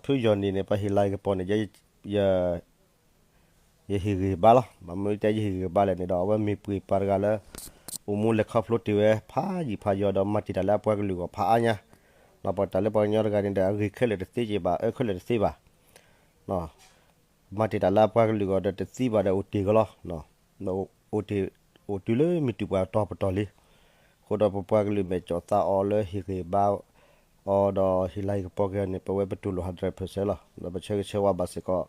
ဖုယီၢ်နံၣ်န့ၣ် ပှၤဟ့ၣ်လၤကပီၤန့ၣ် ယ ယဟ့ၣ်ဂံၢ်ဘါလီၤ. ဘၣ်မနုၤတဲယဟ့ၣ်ဂံၢ်ဘါလဲၣ်န့ၣ်ဒီး အဝဲမ့ၢ်ပှ့ၤပှၤတဂၤလၢ အိၣ်မူလဲၤခီဖျိတ့ၢ်ဝဲဖးယံာ်ဖးယီၤဒီး မၤတ့ၢ်တၢ်လၢအပှၤကလုာ်အဂီၢ်ဖးအါညါ, ဒီးပတၢ်လၢပှၤကညီတဂၤန့ၣ်ဒီး အဂ့ၤခဲလၢာ်တသ့က့ၤဘၣ် အၢခဲလၢာ်တသ့ဘၣ် မၤတ့ၢ်တၢ်လၢအပှၤကလုာ်အဂီၢ်ဒီးတသံဘၣ်ဒီး အိၣ်တ့ၢ်ကလီၤ. အိၣ်တ့ၢ် အိၣ်တုၤလၢမ့ၢ်တုၤပှၤတီၤပတီၢ်လံ. အဃိဒီးပပှၤကလုာ်မဲာ်ကၠီၣ်သးအီၤလၢဟ့ၣ်ဂံၢ်ဘါအီၤဒီးဟ့ၣ်လၤဟ့ၣ်ကပီၤက့ၤန့ၣ် ပဝဲပတူၢ်လိာ် hundred percent လီၤ. ဒီးပဆၢဂ့ၤဆၢဝါဘၣ်စ့ၢ်ကီး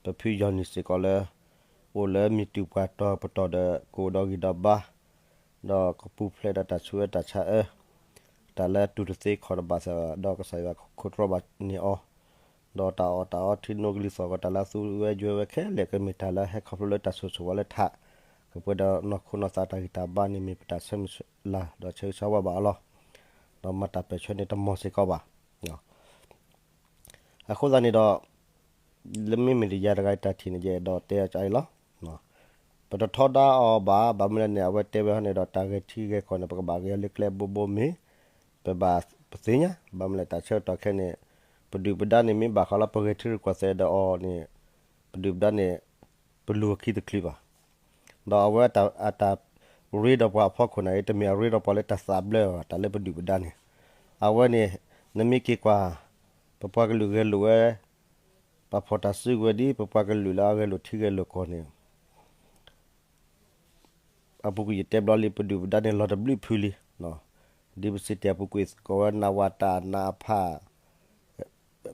ပဖုယီၢ်နံၣ်စ့ၢ်ကီးလၢ အိၣ်လၢမ့ၢ်တုၤပှၤတီၤပတီၢ်ဒီး ကအိၣ်ဒီးဂံၢ်ဒီးဘါ ဒီးကပူၤဖျဲးဒီးတၢ်ဆူးဝဲတၢ်ဆါအၢ, တၢ်လၢတူၢ်တသ့ခီၣ်တဘၣ်သး ဒီးကစၢ်ယွၤခိးတြီဘၣ်န့ၢ်အီၤ, ဒီးတၢ်အီၣ်တၢ်အီထံနိကလံၤသီၣ်ဂီၤ တၢ်လၢသူဝဲယွဲဝဲခဲလၢာ် ကမ့ၢ်တၢ်လၢဟဲခီဖျိလၢတၢ်ဆိၣ်ဂ့ၤဆိၣ်ဝါလၢထး, ကပှဲၤဒီးနီၢ်ခိနီၢ်သးတၢ်ဂံၢ်တၢ်ဘါန့ၣ် မ့ၢ်ပတၢ်ဆၢမုၢ်လၢ် ဒီးဆၢဂ့ၤဆၢဝါဘၣ်အီၤလီၤ. ဒီးမၤတၢ်ပၢၢ်ဆၢန့ၣ်တမီၤစ့ၢ်ကီးဘၣ်. အဃိသတးန့ၣ်ဒီး လၢမ့မ့ၢ်ဒ်ယၤတဂၤတၢ်ထံၣ်န့ၣ် ယအဲၣ်ဒိးတဲအီၤလီၤ. ပတထီဒါအီၤဘၣ်, ဘၣ်မနုၤလဲၣ်န့ၣ် အဝဲတဲဝဲဟီန့ၣ်ဒီး တၢ်ဂဲၤထံဂဲၤကီၢ်န့ၣ် ပကဘၣ်ဂဲၤလၢကျဲဘိဘိမ့ၢ် ပဘၣ်ပသ့ၣ်ညါ, ဘၣ်မနုၤလဲၣ် တၢ်ဆၢကတီၢ်ခဲအံၤန့ၣ် ပဒုၣ်ပဒါန့ၣ် မ့ၢ်ဘၣ်ဃးလၢပဂဲၤထံရူၢ်ကီၢ်သဲးဒီးအီၤန့ၣ် ပဒုၣ်ပဒါန့ၣ် ပလူၤအခံတချုးဘၣ်. ဒီးအဝဲအတၢ်ရ့ဒီးပှၤအဖီခိၣ်န့ၣ် တမ့ၢ်အရ့ဒီးပှၤလၢတၢ်သးဘျၢဘၣ် တၢ်လၢပဒုၣ်ပဒါန့ၣ်, အဝဲန့ၣ် နမ့ၢ်က့ၤကွၢ် ပပှၤကလုာ်ဂဲၤလိာ်ဝဲ ပှၤဖီၣ်တၢ်စုကဝဲၤဒ် ပပှၤကလုာ်လၢအဂဲၤလိာ်ထံဂဲၤလိာ်ကီၢ်န့ၣ် အပူၤကွံာ်ယတဲဘျီလံ ပဒုၣ်ပဒါန့ၣ် လီၤတဘျုးဖုလံ. ဒ်ပစံးတ့ၢ်အပူၤကွံာ် ကိးဝဲနဝတ နအဖ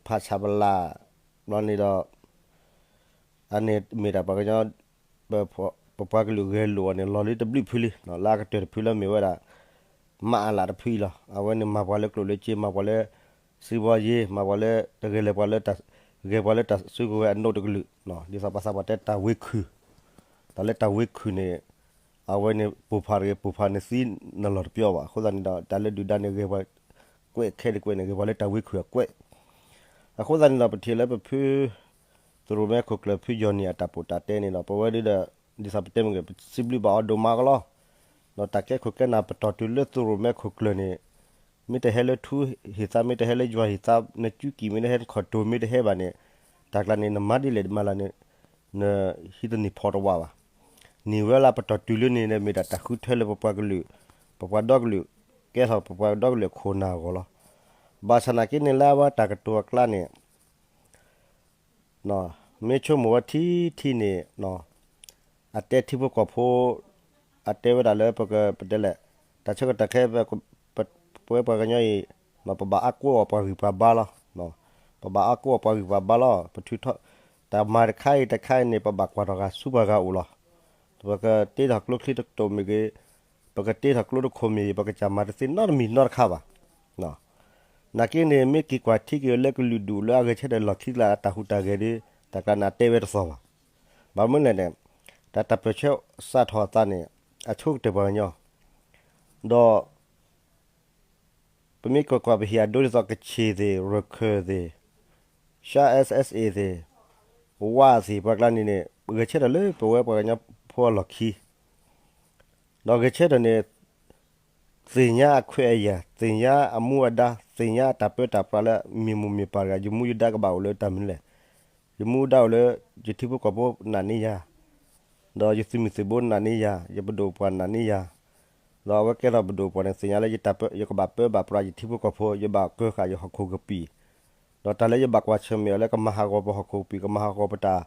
ဖဆပလ ဘျီန့ၣ်ဒီး အန့ၣ်မ့ၢ်ဒၣ်ပှၤကညီ ပပှၤကလုာ်ဂဲၤလိာ်အီၤန့ၣ် လီၤလံတဘျုးဖုလံ. လၢအကတၢၢ်တဖုလၢမ့ၢ်ဝဲဒၣ် မအလတဖုအံၤလီၤ. အဝဲန့ၣ်မၤပှၤလၢကျိၣ်လၢစ့ မၤပှၤလၢ စံးဘီယ့ မၤပှၤလၢတဂဲၤလၢၤပှၤလၢ ဂဲၤပှၤလၢတၢ်စုကဝဲၤအနိးတကလုာ်, ဒ်သိးပှၤသးပှၢ်တဲတၢ်ဝ့ခုၣ်, တၢ်လၢတၢ်ဝ့ခုၣ်န့ၣ် အဝဲန့ၣ်ပိၢ်ဖးတဂ့ၤ ပိၢ်ဖးန့ၣ်သံနလီၢ်တပျီဘၣ်. အဃိသတးန့ၣ်ဒီး တၢ်လၢဒုၣ်ဒါန့ၣ်ဂဲၤပှၤကွဲးခဲတကွဲးန့ၣ် ဂဲၤပှၤလၢတၢ်ဝ့ခုၣ်အကွဲး. အဃိသတးန့ၣ်ဒီး ပထံၣ်လၢပဖု သရိၣ်မဲခိၣ်ကျၢၢ် ဖုယီၢ်နံၣ်အတၢ်ပိာ်တၢ်တဲန့ၣ်ဒီး ပဝဲဒၣ်ဒီး ဒ်သိးပတဲမ့ၢ်ဂ့ၤ ပစံးဘျုးဘၣ်အီၤဒိၣ်မးကလီၤ. ဒီးတၢ်ကဲခိၣ်ကဲနၢ်ပတီၢ်တုၤလၢသရိၣ်မဲခိၣ်ကျၢၢ်န့ၣ် မ့ၢ်တဟဲလၢထူဟ့ၣ်သါ မ့ၢ်တဟဲလၢယွၤဟ့ၣ်သါ နကၠူကံၢ်မ့ၢ်တဟဲ နခီၣ်တိၤမ့ၢ်တဟဲဘၣ်န့ၣ် တၢ်ကျါန့ၣ် နမၤဒ်လဲၣ်မၤလၢ်န့ၣ် နဟံးတန့ၢ်ဖီတဝးဘၣ်. န့ၢ်ဝဲလၢပတီၢ်တုၤလၢန့ၣ် မ့ၢ်ဒၣ်တၢ်ဃုထၢလၢပပှၤကလုာ် ပပှၤဒီကလုာ် ကဲထီၣ်ပပှၤဒီကလုာ်အခိၣ်နၢ်အဂီၢ်လီၤ. ဘၣ်ဆၣ်နာ်က့န့ၣ်လၢအဝဲတၢ်ကတိၤအကျါန့ၣ် မ့ၢ်ဆိကမိၣ်ဝဲထံထံန့ၣ် အတဲထံဖိကီၢ်ဖိ အတဲဝဲဒၣ်လၢပကပတဲလဲၣ် တၢ်ဆၢကတီၢ်ခဲ ပဝဲပှၤကညီအံၤ ပဘၣ်အါကိးအီၤပှၤဂံၢ်ပှၤဘါလီၤ. ပဘၣ်အါကိးအီၤပှၤဂံၢ်ပှၤဘါလီၤ. ပထုးထီၣ် တၢ်မၤတခါအံၤတခါအံၤန့ၣ် ပဘၣ်ကွၢ်ထီၣ်ဃာ်ဆူပှၤဂၤအိၣ်လီၤ. ပကတ့ထီၣ်ကျိချံတကတိၢ်မ့ၢ်ဂ့ၤ, ပကတ့ထီၣ်ကျိတခိၣ်မ့ၢ်ဂ့ၤ, ပကစၢ်မၤတသ့နီတမံၤနီတခါဘၣ်. နာ်က့န့ၣ် မ့ၢ်က့ၤကွၢ်ထံက့ၤလၢကလုာ်ဒူၣ်လၢအဂဲၤဆၢထၢၣ်လီၢ်ခံကျါ အတၢ်ဟူးတၢ်ဂဲၤဒီး တၢ်ကျါန့ၣ်အတဲဝဲတသီၣ်ဘၣ်. ဘၣ်မနုၤလဲၣ်န့ၣ် တၢ်တၢ်ပၢၢ်ဆၢစးထီၣ်အသးန့ၣ် အဆိကတၢၢ်ပှၤကညီ ဒီး ပမ့ၢ်က့ၤကွၢ်ပဟံၣ်အဒိဒ်သိးကခ့ၣ်သ့ၣ် ရခၢၣ်သ့ၣ် ရှါ SSA သ့ၣ် ဝါသ့ၣ် ပှၤကျါန့ၣ်န့ၣ် ဂဲၤဆၢထၢၣ်လၢပဝဲပှၤကညီဖိအလီၢ်ခံ ဒီးဂဲၤဆၢထၢၣ်န့ၣ် သ့ၣ်ညါအခွဲးအယာ် သ့ၣ်ညါအမူအဒါ သ့ၣ်ညါအတၢ်ပၢတၢ်ပြးလၢ မ့ၢ်မိၢ်မ့ၢ်ပၢ်တဂၤ ယမူယဒါကဘၣ်အိၣ်လၢတၢ်မနုၤလဲၣ်. ယမူဒါအိၣ်လၢ ယထံဖိကီၢ်ဖိနာ်န့ၢ်ယၤ, ဒီးယသုးမုၢ်သုးဘိနာ်န့ၢ်ယၤ, ယပဒိၣ်ပှၢ်နာ်န့ၢ်ယၤ, ဒီးအဝဲကဲထီၣ်ပဒိၣ်ပှၢ်န့ၣ် သ့ၣ်ညါလၢယကဘၣ်ပၢဘၣ်ပြးယထံဖိကီၢ်ဖိ, ယဘၣ်ကၢဃာ်ယဟီၣ်ခိၣ်ကပံာ်, ဒီးတၢ်လၢယဘၣ်ကွၢ်ဆၢၣ်မဲာ်အီၤလၢကမၤဟးဂီၤပဟီၣ်ခိၣ်ကပံာ် ကမၤဟးဂီၤပတၢ်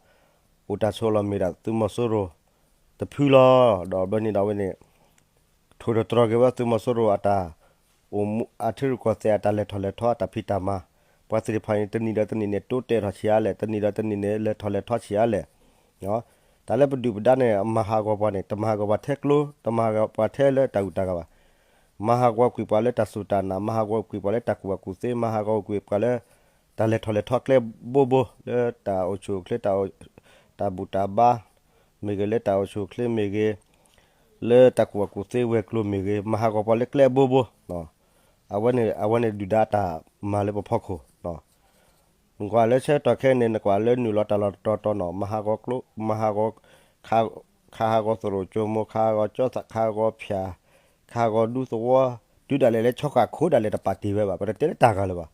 အိၣ်တၢ်ဆိးအလီၢ်မ့ၢ်ဒၣ်သုးမီၤစိရိၤတဖုလီၤ. ဒီးဘျီန့ၣ်ဒီးအဝဲန့ၣ် ထိၣ်သတြီၤက့ၤဝဲသုးမီၤစိရိၤအတၢ်အိၣ်မူ အထံရူၢ်ကီၢ်သဲးအတၢ်လဲၤထီၣ်လဲၤထီအတၢ်ဖံးတၢ်မၤ, ပှၤသ့ၣ်တဖၣ်န့ၣ် တနံၣ်ဒီးတနံၣ်န့ၣ် တိုးတဲာ်ထီၣ်ဆံးအါလဲၣ်, တနံၣ်ဒီးတနံၣ်န့ၣ် လဲၤထီၣ်လဲၤထီဆံးအါလဲၣ်. တၢ်လၢပဒုၣ်ပဒါန့ၣ် မၤဟးဂီၤပှၤန့ၣ် တမၤဟးဂီၤပှၤထဲကျိ, တမၤဟးဂီၤပှၤထဲလၢတၢ်ဂုၤတၢ်ဂၤဘၣ်. မၤဟးဂီၤကွံာ်ပှၤလၢတၢ်စူၢ်တၢ်နာ်, မၤဟးဂီၤကွံာ်ပှၤလၢတၢ်ကူၣ်ဘၣ်ကူၣ်သ့, မၤဟးဂီၤကွံာ်ပှၤလၢ တၢ်လဲၤထီၣ်လဲၤထီကျဲဘိဘိ လၢတၢ်အိၣ်ဆူၣ်အိၣ်ချ့ တၢ်ဘူၣ်တၢ်ဘါမ့ၢ်ဂ့ၤ, လၢတၢ်အိၣ်ဆူၣ်အိၣ်ချ့မ့ၢ်ဂ့ၤ, လၢတၢ်ကူၣ်ဘၣ်ကူၣ်သ့ဝဲၤကျိၤမ့ၢ်ဂ့ၤ, မၤဟးဂီၤပှၤလၢကျဲအဘိဘိ. အဝဲန့ၣ် အဝဲန့ၣ်ဒုၣ်ဒါအတၢ်မၤလၢပဖီခိၣ် နကွၢ်လၢဆၢကတီၢ်ခဲအံၤန့ၣ် နကွၢ်လၢနုာ်လီၤတၢ်လီၢ်တတီၤတီၤနီၤ, မၤဟးဂီၤကျိ, မၤဟးဂီၤ ခးဟးဂီၤသရိာ်ကၠိမိၢ်, ခးဟးဂီၤကၠီသး, ခးဟးဂီၤဖၠၣ်, ခးဟးဂီၤဒူသဝီ, တုၤဒၣ်လဲာ်လၢဆီဃာ်ခိၣ်ဒၣ်လဲာ်တပာ်တ့ၢ်ဝဲဘၣ်, ပတတဲလၢတၢ်ဂၤလၢၤဘၣ်.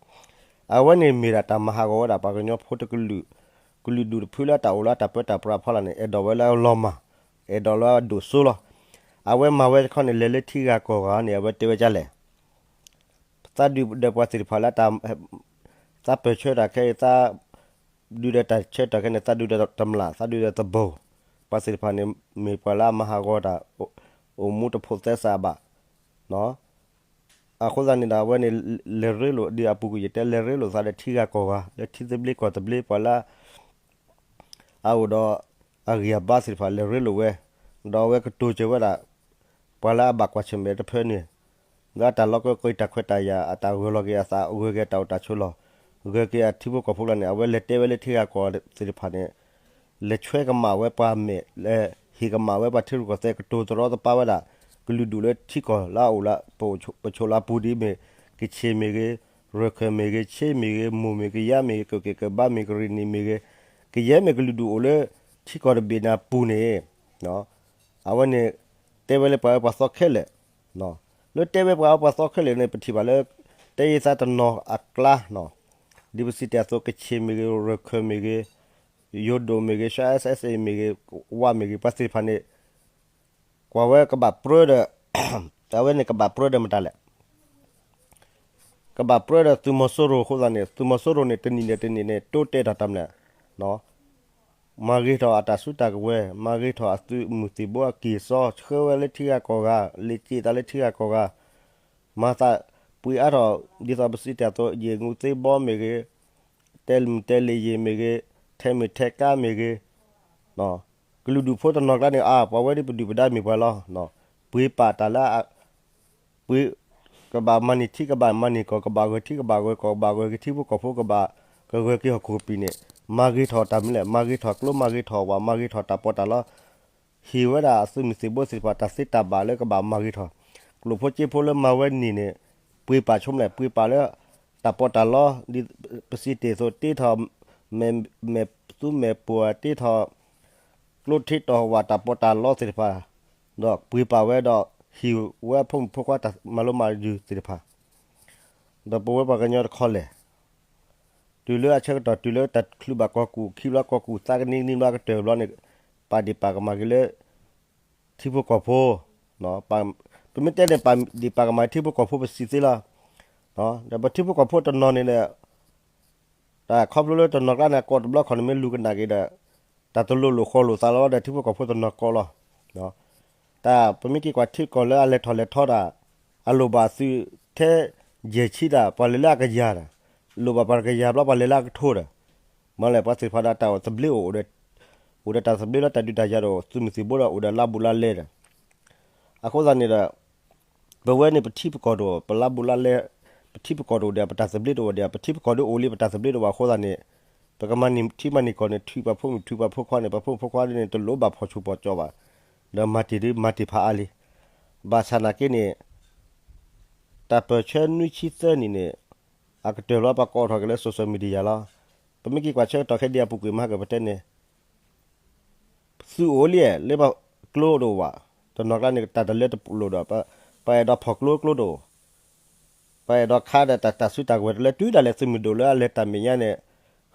အဝဲန့ၣ်မ့ၢ်ဒၣ်တၢ်မၤဟးဂီၤဝဲဒၣ် ပှၤကညီဖိတကလုာ်, ကလုာ်ဒူၣ်တဖုလၢအတၢ်အိၣ်လၢအတၢ်ပၢတၢ်ပြးဖီလာ်န့ၣ် အဲၣ်ဒိးဝဲလၢအလီၤမၢ်, အဲၣ်ဒိးလၢအဒိၣ်စိလီၤ. အဝဲမၤဝဲတခီန့ၣ် လဲၤလၢထံဂၤကီၢ်ဂၤန့ၣ် အဝဲတဲဝဲဒ်လဲၣ်. သးဒုးဒီးပှၤသ့ၣ်တဖၣ်လၢ သးပၢၢ်ဆၢတၢ်ခဲအံၤ သးဒုးဒီးတၢ်ဆၢတၢ်ခဲန့ၣ် သးဒုးဒီးတမျၢ် သးဒုးဒီးသဘိၣ်, ပှၤသ့ၣ်တဖၣ်န့ၣ် မ့ၢ်ပှၤလၢအမၤဟးဂီၤတၢ် အိၣ်မူတဖိးသဲစးဘၣ်. အဃိသတးန့ၣ်ဒီး အဝဲန့ၣ် လဲၤရ့လိာ် ဒ်အပူၤကွံာ်ယတဲ လဲၤရ့လိာ်သးဒီးထံဂၤကီၢ်ဂၤ လၢထံသဘျ့ကီၢ်သဘျ့ ပှၤလၢ အအိၣ်ဒီးအဂံၢ်အဘါသ့ၣ်တဖၣ် လဲၤရ့လိာ်ဝဲ, ဒီးအဝဲကတိၤစၢၤဝဲဒၣ် ပှၤလၢအဘၣ်ကွၢ်ဆၢၣ်မဲာ်တဖၢန့ၣ် လၢအတၢ်လီၤကီက့ၤတၢ်ခွဲးတၢ်ယာ် အတၢ်ဂၢၢ်လီၤက့ၤအသး ဂၢၢ်က့ၤအတၢ်အိၣ်တၢ်ဆိးလီၢ်, ဂၢၢ်က့ၤအထံဖိကီၢ်ဖိလီၤန့ၣ် အဝဲလဲၤတဲဝဲလၢထံဂၤကီၢ်ဂၤသ့ၣ်တဖၣ်န့ၣ် လဲၤဆွဲကမၣ်ဝဲပှၤမဲာ် လဲၤဟ့ၣ်ကမၣ်ဝဲပှၤထံရူၢ်ကီၢ်သဲး ကတိၤတရီတပါဝဲဒၣ် ကလုာ်ဒူၣ်လၢထံကီၢ်လၢအအိၣ်လၢ ပဆိးလၢအပူၤဒ်မ့ၢ် ကခ့ၣ်မ့ၢ်ဂ့ၤ, ရၢၢ်ခၢၣ်မ့ၢ်ဂ့ၤ, ခ့မ့ၢ်ဂ့ၤ, မိၢ်မ့ၢ်ဂ့ၤ, ကယါမ့ၢ်ဂ့ၤ, ကက့ၣ်ကဘါမ့ၢ်ဂ့ၤ, ကရ့ၣ်နံၣ်မ့ၢ်ဂ့ၤ, ကယဲၢ်မ့ၢ်ကလုာ်ဒူၣ်အိၣ်လၢ ထံကီၢ်တဘ့ၣ်န့ၣ်အပူၤန့ၣ် အဝဲန့ၣ် တဲဝဲလၢပှၤအၢပှၤသီခဲလၢာ်, လၢတဲဝဲပှၤအၢပှၤသီခဲလၢာ်န့ၣ် ပထံၣ်ဘၣ်လၢ တဲယသးတနီၤအကျါ, ဒ်ပစံးတ့ၢ်အသိး ကခ့ၣ်မ့ၢ်ဂ့ၤ, ရၢၢ်ခၢၣ်မ့ၢ်ဂ့ၤ, ယိၤဒိၣ်မ့ၢ်ဂ့ၤ, ရှါအါစဲးမ့ၢ်ဂ့ၤ, ဝါမ့ၢ်ဂ့ၤ, ပှၤသ့ၣ်တဖၣ်န့ၣ် ကွၢ်ဝဲကဘၣ်ပြၢဒီး အဝဲန့ၣ်ကဘၣ်ပြၢဒီးမတၤလဲၣ် ကဘၣ်ပြၢဒီးသုးမီၤစိရိၤအဃိသတးန့ၣ် သုးမီၤစိရိၤန့ၣ် တနံၣ်န့ၣ်တနံၣ်န့ၣ် တိတဲာ်ထီၣ်တၢ်မနုၤလဲၣ်, မၤဂ့ၤထီၣ်အတၢ်စုတၢ်ကဝဲၤ, မၤဂ့ၤထီၣ်အသုးမုၢ်သံၣ်ဘိအကံၢ်အစီ, ဆှၢဝဲလၢထံဂၤကီၢ်ဂၤ, လံာ်စံးသးလၢထံဂၤကီၢ်ဂၤ, မၤသးပှ့ၤအါထီၣ် ဒ်သိးပစံးတ့ၢ်အသိး ယံာ်ငူာ်သ့ဘီမ့ၢ်ဂ့ၤ, တဲမုၢ်တဲလ့ၣ်ယံာ်မ့ၢ်ဂ့ၤ, ထဲမုၢ်ထဲကါမ့ၢ်ဂ့ၤ, ကလုာ်ဒူၣ်ဖိတနီၤကျါန့ၣ် အါ ပှၤဝဲဒ်ပဒုၣ်ပဒါမ့ၢ်ပှၤလီၤ, ပှ့ၤပာ်တၢ်လၢ ပှ့ၤ ကဘၣ်မၤန့ၢ်ထံကဘၣ်မၤန့ၢ်ကီၢ် ကဘၣ်ဂၢၢ်ထံကဘၣ်ဂၢၢ်ကီၢ် ကဘၣ်ဂၢၢ်က့ၤထံဖိကီၢ်ဖိ ကဘၣ်ကဂၢၢ်က့ၤဟီၣ်ခိၣ်ကပံာ်န့ၣ် မၤဂ့ၤထီၣ်တၢ်မနုၤလဲၣ်, မၤဂ့ၤထီၣ်ကျိ မၤဂ့ၤထီၣ်ဝၣ် မၤဂ့ၤထီၣ်တၢ်ပီးတၢ်လီ, ဟ့ၣ်ဝဲဒၣ်အသုးမုၢ်သံၣ်ဘိသ့ၣ်တဖၣ် တၢ်သ့တၢ်ဘၣ်လၢကဘၣ်မၤဂ့ၤထီၣ်, ကျိၣ်ဖိစ့ဖိလၢမၤဝဲန့ၣ်န့ၣ် ပှ့ၤပာ်ဆိမနုၤလဲၣ်, ပှ့ၤပာ်လၢ တၢ်ပီးတၢ်လီ, ဒ်ပစံးတ့ၢ်အသိး တ့ထီၣ် မဲာ်သူမဲာ်ပှၢ် တ့ထီၣ် ကျိထံတီၢ်ဝၣ်တၢ်ပီးတၢ်လီသ့ၣ်တဖၣ်, ဒီးပှ့ၤပာ်ဝဲဒီး ဟ့ၣ်ဝဲအဖိမုၣ်ဖိခွါတၢ်မၤလိမၤဒုးသ့ၣ်တဖၣ်, ဒီးပဝဲပှၤကညီတခီလဲၣ်, တုၤလၢအဆၢကတီၢ် တုၤလၢတၢ်ချုးဘၣ်ကီၢ်ကူၣ် ခံဘျီကီၢ်ကူၣ်သးကနံကနံဘျီကတၢၢ်ဘျီန့ၣ် ပာ်ဒ့ၣ်ပာ်ကမၣ်က့ၤလၢ ထံဖိကီၢ်ဖိ, ပမ့ၢ်တဲန့ၣ် ပာ်ဒ့ၣ်ပာ်ကမၣ်ထံဖိကီၢ်ဖိပစံးသ့လီၤ, ဒီးပထံဖိကီၢ်ဖိတနီၤန့ၣ်ဒီး တၢ်ခီဖျိလၢတနီၤကျါန့ၣ် ကိးတဘျီခီန့ၣ် မ့ၢ်လူၤကနၣ်က့ၤဒီး တၢ်တလိၣ်လိာ်ဃီလိာ်သးလီၤဒီး ထံဖိကီၢ်ဖိတနီၤကိးလီၤ. တၢ်ပမ့ၢ်က့ၤကွၢ်ထံကီၢ်လၢအလဲၤထီၣ်လဲၤထီတၢ် အလိၣ်ဘၣ်သုးထဲယဲၢ်ဆံတၢ် ပှၤလဲၤလၢအကယၤတၢ်, လိၣ်ဘၣ်ပှၤတကယၤဘျီ ပှၤလဲၤလၢအကထိဒီး မ့ၢ်လဲၣ် ပှၤသ့ၣ်တဖၣ်ဒီးတၢ်အိၣ်သဘျ့အိၣ် အိၣ်ဒီးတၢ်သဘျ့လၢတၢ်ဒုးတၢ်ယၤဒီး သုးမုၢ်သံၣ်ဘိဒီး အိၣ်ဒီးလါဘူးလါလဲဒီး အဃိသတးန့ၣ်ဒီး ပဝဲန့ၣ် ပထံပကီၢ်တအိၣ် ပလါဘူးလါလဲ, ပထံပကီၢ်တအိၣ်ဒီး ပတၢ်သဘျ့တအိၣ်ဒီး ပထံပကီၢ်ဒ်အိၣ်လံ ပတၢ်သဘျ့တအိၣ်ဘၣ်အဃိသတးန့ၣ် ပကမၤန့ၢ်ထံမၤန့ၢ်ကီၢ်န့ၣ် ထုးပှၤဖိမုၣ်ထုးပှၤဖိခွါန့ၣ် ပှၤဖိမုၣ်ဖိခွါန့ၣ် တလိၣ်ဘၣ်ဖီၣ်ဆူၣ်ဖီၣ်ကၠီဘၣ်, ဒီးမၤတ့ၢ်ဒ်မၤတ့ၢ်ဖးအါလံ. ဘၣ်ဆၣ်နာ်က့န့ၣ် တၢ်ပၢၢ်ဆၢနွံဆံသၢနံၣ်န့ၣ် အကတၢၢ်လီၤပှၤကိးထီၣ်က့ၤလၢ social media လီၤ. ပမ့ၢ်က့ၤကွၢ်ဆၢကတီၢ်ခဲဒံးအပူၤကွံာ်မဟါကပတဲန့ၣ် သုးအိၣ်လံ လၢပကျိတအိၣ်ဘၣ်, တနီၤကျါန့ၣ် တၢ်တလၢတပူၤလိာ်ဒီး ပအဲၣ်ဒိးဖီၣ်ကျိကျိတအိၣ်, ပအဲၣ်ဒိးခါဒီးတၢ်တၢ်စုတၢ်ကဝဲၤတလၢ တုၤဒၣ်လဲာ်သုးမုၢ်ဒိၣ်လၢအလဲၤတၢ်မဲာ်ညါန့ၣ်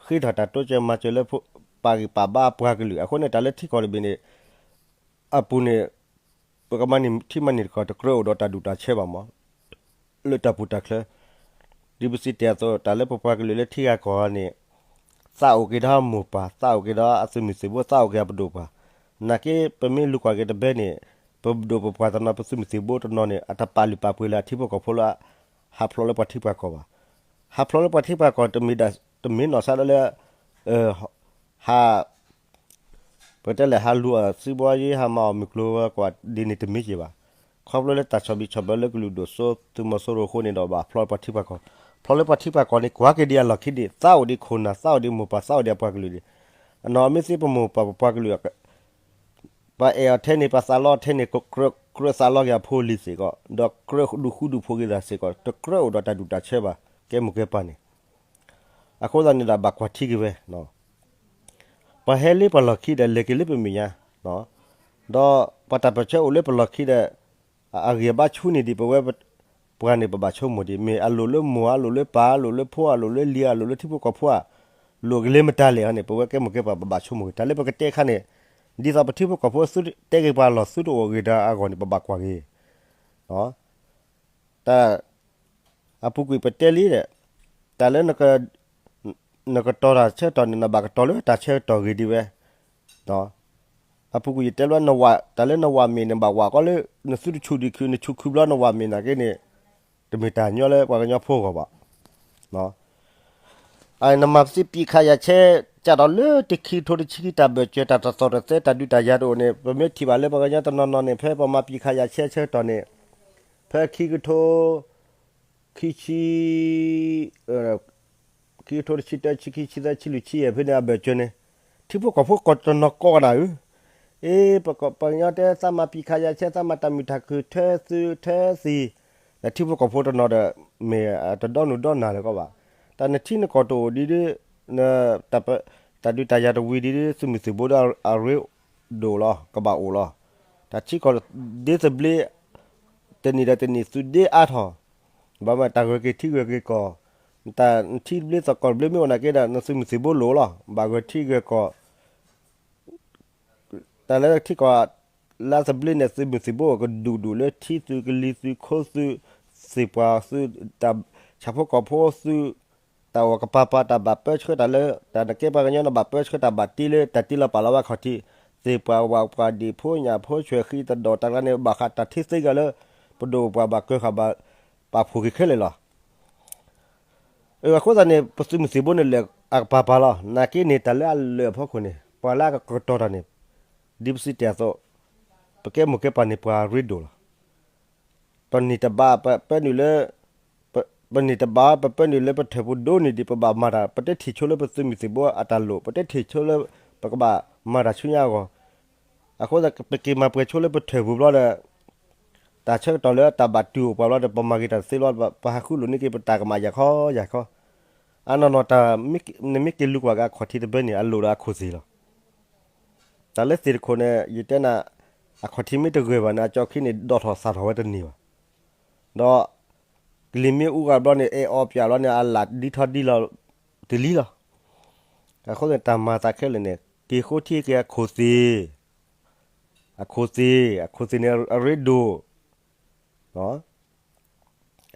ဃ့ထီၣ်တၢ်တိစၢၤမၤစၢၤလၢ ပာ်ဂံၢ်ပာ်ဘါအပှၤကလုာ် အဃိန့ၣ် တၢ်လၢထံကီၢ်တဘ့ၣ်န့ၣ် အပူၤန့ၣ် ပကမၤန့ၢ်ထံမၤန့ၢ်ကီၢ် တကြၢးအိၣ်ဒီးတၢ်ဒူၣ်တၢ်ဆၢဘၣ်မး လၢတၢ်ပူၤတၢ်ချၢ ဒ်ပစံးတ့ၢ်အသိး တၢ်လၢပပှၤကလုာ်လၢထံဂၤကီၢ်ဂၤန့ၣ် သးအိၣ်က့ၤဒီးမိၢ်ပၢ် သးအိၣ်က့ၤဒီးအသုးမုၢ်သံၣ်ဘိ သးအိၣ်က့ၤအပဒိၣ်ပှၢ်, နာ်က့ပမ့ၢ်လူၤကွၢ်က့ၤတဘဲန့ၣ် ပဒိၣ်ပပှၢ်တနီၤ ပသုးမုၢ်သံၣ်ဘိတနီၤန့ၣ် အတပာ်လုၢ်ပာ်ပှ့ၤလၢအထံဖိကီၢ်ဖိလၢ ဟးဖျိးလၢပှၤထံပှၤကီၢ်ဘၣ်, ဟးဖျိးလၢပှၤထံပှၤကီၢ် တမ့ၢ်နီၢ်စါဒီးလၢ ဟး ပတဲလဲၣ် ဟးလူၤအီၣ်စုဘီယ့ ဟးမၤအီၣ်မုၢ်ကျိၤဝဲၤကွာ်ဒ်န့ၣ်တမ့ၢ်က့ၤဘၣ်. ခီဖျိလၢတၢ်ဆီၣ်ဘံၣ်ဆီၣ်ဘၢလၢကလုာ်ဒိၣ်စိ သုးမီၤစိရိၤအဃိန့ၣ်ဒီး ဘၣ်ဖျိးပှၤထံပှၤကီၢ်, ဖျိးလၢပှၤထံပှၤကီၢ်န့ၣ် ကွၢ်က့ၤဒံးအလီၢ်ခံဒံး သးအိၣ်ဒံးခိၣ်နၢ် သးအိၣ်ဒံးမိၢ်ပၢ် သးအိၣ်ဒံးအပှၤကလုာ်ဒံး, အနီၢ်မ့ၢ်သ့ပမိၢ်ပၢ်ပပှၤကလုာ် ပှၤအဲၣ်အီၤထဲန့ၣ် ပှၤသးလီထဲန့ၣ် ကြၢးသးလီက့ၤအဖိအလံၤစ့ၢ်ကီး ဒီးကြၢးဒုးဃူဒုးဖိးက့ၤသးစ့ၢ်ကီး တကြၢးအိၣ်ဒီးတၢ်ဒူၣ်တၢ်ဆၢဘၣ် ကဲမိၢ်ကဲပၢ်န့ၣ် အဃိသတးန့ၣ်ဒီး ဘၣ်ကွၢ်ထံက့ၤဝဲ, ပှၤဟဲလၢပလီၢ်ခံဒီး လဲၤက့ၤလၢပမဲာ်ညါ, ဒီးပှၤတၢ်ပၢၢ်ဆၢအိၣ်လၢပလီၢ်ခံဒီး အဂံၢ်အဘါဆူန့ၢ်ဒံးပဝဲ ပှၤန့ၣ်ပဘၣ်ဆိကမိၣ်ဒံး မ့ၢ်အလိၣ်လၢမိၢ် အလိၣ်လၢပၢ် အလိၣ်လၢဖိ အလိၣ်လၢလံၤ အလိၣ်လၢထံဖိကီၢ်ဖိဧါ, လိၣ်ကလဲၤမတၤလဲၣ်န့ၣ် ပဝဲကဲမိၢ်ကဲပၢ်ပဘၣ်ဆိကမိၣ်ဂ့ၤ တၢ်လၢပကတဲအခါန့ၣ် ဒ်သိးပထံဖိကီၢ်ဖိသုတဲက့ၤပှၤလီၢ်သုတအိၣ်ဂ့ၤဒီးအဂီၢ်န့ၣ် ပဘၣ်ကွၢ်ဂ့ၤ တၢ် အပူၤကွံာ်ပတဲလံဒီး တၢ်လၢ နကတီၤတၢ်ဆၢကတီၢ်န့ၣ် နဘၣ်ကတီၤလၢတၢ်ဆၢကတီၢ်ဂ့ၤဒံးဝဲ, အပူၤကွံာ်ယတဲလၢ တၢ်လၢနဝၤမ့ၢ်န့ၣ် ဘၣ်ဝၤကီလၢ နသုတဆူၣ်ဒံးခု နဆူၣ်ခုဘျီနဝၤမ့ၢ်နာ်က့န့ၣ် တမ့ၢ်တၢ်ညီလၢပှၤကညီဖိအဂီၢ်ဘၣ်. နမၤသ့ပံးခးယၤဆဲး ကးထီၣ်လၢတခံကထိတဆံခံ တၢ်ဘၢၣ်စၢၤ တၢ်တသီၣ်တသဲ တၢ်ဒုးတၢ်ယၤတအိၣ်န့ၣ် ပမ့ၢ်ထံၣ်ဘၣ်လၢပှၤကညီတနီၤနီၤန့ၣ် ဖဲပှၤမၤပံးခးယၤဆဲးဆၢကတီၢ်န့ၣ် ဖဲခံကထိ ခံဆံ ခံကထိတဆံတၢ ဆံခံ ဆံသၢ ဆံလွံၢ် ဆံယဲၢ်ဖဲန့ၣ် အဘၢၣ်စၢၤန့ၣ် ထံဖိကီၢ်ဖိကိးတနီၤကိးကနၣ်ဧၢ, အ့ ပက ပှၤကညီတဲသးမၤပံးခးယၤဆဲး သးမၤတၢ်မုာ်တၢ်ခုၣ် ထၢသု ထၢသံ, ဒီးထံဖိကီၢ်ဖိတနီၤဒီး မ့ၢ်တဒီနုာ်ဒီနၢ်လၢၤကီးဘၣ်. တၢ်နထံနကီၢ်တအိၣ်ဒံးဒ် တၢ်ဒုးတၢ်ယၤတဝံၤဒံးဒ် သုးမုၢ်သံၣ်ဘိဒီးအရ့ဒိၣ်လီၤ ကဘၣ်အိၣ်လီၤ. တၢ်ထံကီၢ်ဒ်သဘျ့ တနံၣ်ဒီးတနံၣ်သုးဒ့အါထီၣ်, ဘၣ်မ့ၢ်တၢ်ဂၢၢ်က့ၤထံဂၢၢ်က့ၤကီၢ်, တၢ်ထံသဘျ့သကိးတဘျ့မ့ၢ်အိၣ်နာ်က့ဒီး နသုးမုၢ်သံၣ်ဘိလိၣ်လီၤ. ဘၣ်ဂၢၢ်ထံဂၢၢ်ကီၢ် တၢ်လၢထံကီၢ်လၢသဘျ့န့ၣ် သုးမုၢ်သံၣ်ဘိအကဒူၣ်ဒူၣ်လၢထံသုးကလံၤသုးခိသုး သ့ၣ်ပှၢ်သုး တၢ်ဆၣ်ဖိကီၢ်ဖိသုး တၢ်အီၣ်ကပၤပၤ တၢ်ဘၣ်ပၢဆှၢတၢ်လၢ တၢ်နကဲပှၤကညီနဘၣ်ပၢဆှၢတၢ်ဘၣ်တ့လၢ တၢ်တ့လီၤပာ်လီၤဝဲခီၣ်ထံး, သ့ၣ်ပှၢ်ဝၣ်ပှၢ်ဒံၣ်ဖိညၣ်ဖိဆွဲၣ်ဃံတဒီးတၢ်ကျါန့ၣ် ဘၣ်ဃးတၢ်ထံသ့ဂၤလၢ ပဒိၣ်ပှၤဘၣ်ကၢဃာ်ဘၣ် ပာ်ဖှိၣ်က့ၤခဲလၢာ်လီၤ. အဃိသတးန့ၣ် ပသုးမုၢ်သံၣ်ဘိန့ၣ်လၢအကပၤပၤလီၤ. နာ်က့န့ၣ် တၢ်လၢအလၢာ်အဖီခိၣ်န့ၣ် ပှၤလၢအကကတီၤတၢ်န့ၣ် ဒ်ပစံးတ့ၢ်အသိး ပကဲမိၢ်ကဲပၢ်န့ၣ် ပှၤအရ့ဒိၣ်လီၤ. ပနံၣ်တဘၣ် ပပၢနုာ်လၢ ပ ပနံၣ်တဘၣ် ပပၢနုာ်လၢပထၢၣ်ပူၤဒိၣ်န့ၢ်ဒံး ပဘၣ်မၤတၢ် ပတထံၣ်ဆိလၢပသုးမုၢ်သံၣ်ဘိအတၢ်လိၣ် ပတထံၣ်ဆိလၢ ပကဘၣ်မၤတၢ်ဆူညါအဂီၢ်, အဃိသတး ပက့ၤမၤပှဲၤဆိလၢပထၢၣ်ပူၤဘျီဒီး တၢ်ဆၢကတီၢ်လၢတၢ်ဘၣ်တုၤအိၣ်ပှၤဘျီဒီး ပမၤက့ၤတၢ်တသ့ဘျီ ပဟးဃုလိာ်န့ၢ်က့ၤပတၢ်ကမၣ်ယၤခီယၤခီ, အနီၢ်နီၢ်တၢ် နမ့ၢ်က့ၤလူၤကွၢ်က့ၤအခီၣ်ထံးတဘ့ၣ်န့ၣ် အလိၣ်ဒီးအခီၣ်သ့ၣ်လီၤ. တၢ်လၢသ့ၣ်တခိၣ်န့ၣ် ယတဲနၤ အခီၣ်ထံးမ့ၢ်တဂၢၢ်ဘၣ်န့ၣ် အကၠီခံန့ၣ် ဒိးထီၣ်သၣ်ထီၣ်ဝဲတန့ၢ်ဘၣ်. ဒီး ကလံၤမ့ၢ်အူဂၤဘျီန့ၣ် အဲၣ်အီပၠးဘျီန့ၣ် အလၢ်ဒ်ထီၣ်ဒ်လီၤတလံလီၤ. အဃိန့ၣ် တၢ်မၤသးခဲလၢာ်န့ၣ် က့ၤဃိထံက့ၤအခီၣ်သ့ၣ်, အခီၣ်သ့ၣ် အခီၣ်သ့ၣ်န့ၣ်အရ့ဒိၣ်,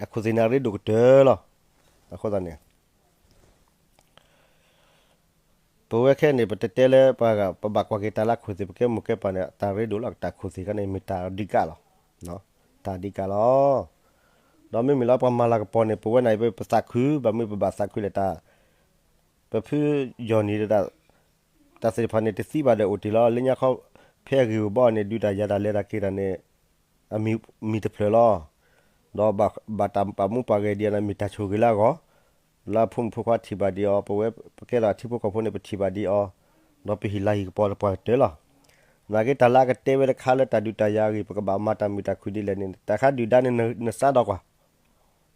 အခီၣ်သ့ၣ်န့ၣ်အရ့ဒိၣ်ကတၢၢ်လီၤ. အဃိသတးန့ၣ် ပဝဲခဲန့ၣ် ပတတဲလၢပှၤဂၤ ပဘၣ်ကွၢ်က့ၤတၢ်လၢအခီၣ်သ့ၣ် ပကဲမိၢ်ကဲပၢ်န့ၣ် တၢ်ရ့ဒိၣ်လီၤ. တၢ်အခီၣ်သ့ၣ်ခါန့ၣ် မ့ၢ်တၢ်အဓိကလီၤ. တၢ်အဓိကလီၤ. ဒီးမ့မ့ၢ်လၢပှၤမၤလၤကပီၤန့ၣ် ပဝဲန့ၣ် ပသးခု ဘၣ်မနုၤပဘၣ်သးခုလဲၣ် တၢ် ပဖုယီၢ်နံၤဒီး တၢ်သ့ၣ်တဖၣ်န့ၣ် တသံဘၣ်ဒီးအိၣ်တ့ၢ်လီၤ. လၢညါခီ ဖဲအဂ့ၢ်ဝီဘီန့ၣ် ဒုးတၢ်ယၤတၢ်လဲၤတၢ်က့ၤတၢ်န့ၣ် အမံၤတဖျၢၣ်လီၤ. ဒီးဘၣ်တၢ်ပာ်မူပာ်ဂဲၤဒံးအီၤန့ၣ် မ့ၢ်တၢ်ဆိၣ်ဂ့ၤလၢအဂီၢ်, လၢအဖိမုၣ်ဖိခွါထံၣ်ဘၣ်ဒံးအီၤ ပဝဲပကဲဒီးအထံဖိကီၢ်ဖိန့ၣ် ပထံၣ်ဘၣ်ဒံးအီၤ, ဒီးပဟ့ၣ်လၤဟ့ၣ်ကပီၤလၢပှၤကတၢၢ်လီၤ. နာ်က့တၢ်လၢအကတဲဝဲတခါလၢတၢ်ဒုးတၢ်ယၤအဂ့ၢ် ပကဘၣ်မၤတၢ်မုာ်တၢ်ခုၣ်ဒ်လဲၣ်န့ၣ် တၢ်ခါဒုၣ်ဒါန့ၣ် နစးဒီးကွၢ်